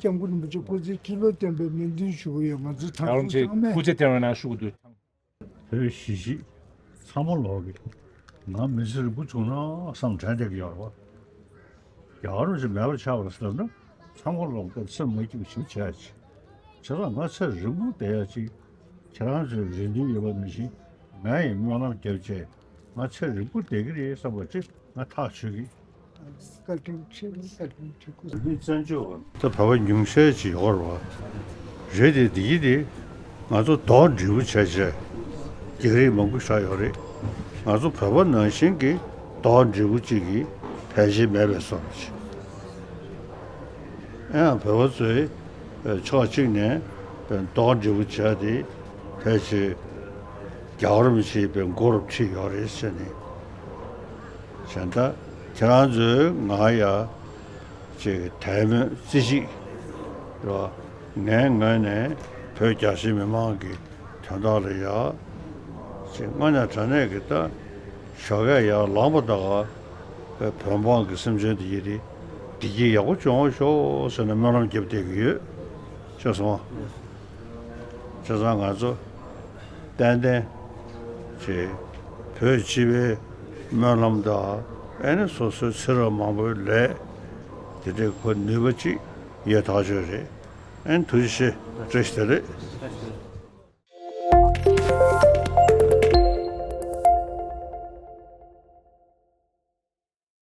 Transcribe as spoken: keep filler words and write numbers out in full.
སྐྱབས་མགོན་རིན་པོ་ཆེ་སྐུ་ཚེ་ཁྲི་ལོ་བརྟན་པའི་སྨོན་འདུན་ཞུ་གི་ཡོད། ང་ཚོ་ད་རང་ཚོ་ཚང་མས་སྐུ་ཚེ་བརྟན་པའི་ནང་བཞུགས་དུས། བོད་གཞིས་བྱེས་ཚང་མ་ལོག་གི། ང་མི་ཚེ་རིང་པོ་བྱུང་ན་བསམ་དྲན་བསྡད་ཀྱི་ཡོད་རེད་བ། རྒྱལ་བ་རིན་པོ་ཆེ་མེད་པར་ཆགས་པར་བསམ་ན་ཚང་མ་ལོག་སྟེ་སེམས་མ་སྐྱིད་པ་ཞིག་བྱས་ཀྱི། བྱས་ཙང་ང་ཚེ་རིང་པོ་བསྡད་ཡ་ཅིག་ཁྱེད་རང་ཚོའི་རེ་འདུན་ཡོད་པ་ནང་བཞིན་ང་ཡི་སྨོན་ལམ་བརྒྱབ་བྱས་ང་ཚེ་རིང་པོ་བསྡད་ཀྱི་རེད་བསམ་པ་ཅིག་ང་ཐག་ཆོད་ཀྱི། བཀའ་དྲིན་ཆེ། བཀའ་དྲིན་ཆེ། སྐུ་གཟུགས་བཙན་བྱོལ་བ། ད་བོད་པ་ཉུང་ཤས་ཅིག་ཡོད་རེད་བ། རེད་དེ་འདི་ཡིན་དེ། ང་ཚོ་རྡོག་འགྲེལ་པོ་བྱས་བྱས། རྒྱག་རེས་མང་པོ་ཞིག་ཡོད་རེད། ང་ཚོ་བོད་པ་ནང་བཞིན་གྱི་རྡོག་འགྲེལ་པོ་གཅིག་གིས་ཕལ་ཆེར་མེད་པའི་བཟོ་འདྲ་ཅིག་ཨེ་ཡང་བོད་པ་ཚོས་ཕྱོགས་གཅིག་ནས་རྡོག་འགྲེལ་པོ་བྱས་ཏེ་ཕལ་ཆེར་རྒྱལ་བ་རིན་པོ་ཆེའི་མགོ་རུ་ཁྲིད་ཡོད་རེད་ཟེར་ནས། བྱས་ད་ཁྱེད་རང་ཚོས་ང་ཡ་ཅིག་དད་མོས་རྩེ་གཅིག་རེད་བ། ངའི་ངོས་ནས་བོད་རྒྱ་ཆེ་མི་མང་གི་དོན་དག་ལ་ཡ། ཅིག་དངོས་གནས་དྲང་གནས་ཀྱི་ད་ཞོགས་ཀས་ཡར་ལངས་པ་དང་བོད་འབངས་ཀྱི་སེམས་ཅན་དེ་ཡི་དེ་བདེ་སྐྱིད་ཡག་པོ་བྱུང་བ་ཤོག་ཟེར་ནས་སྨོན་ལམ་རྒྱབ་བསྡད་ཀྱི་ཡོད། ཤེས་སོང་ཨ། བྱས་ཙང་ང་ཚོ་ཏན་ཏན་ཅིག་བོད་སྤྱི་པའི་སྨོན་ལམ་དང་ཨེ་ནི་སོ་སོའི་ཚེ་རབས་མང་པོའི་ལས་དེ་འདྲའི་ཁོ་ནུས་པ་ཅིག་ཡོད་ཐག་ཆོད་རེད། ཨེ་ནི་ཐུགས་རྗེ་ཆེ། བཀྲ་ཤིས་བདེ་ལེགས།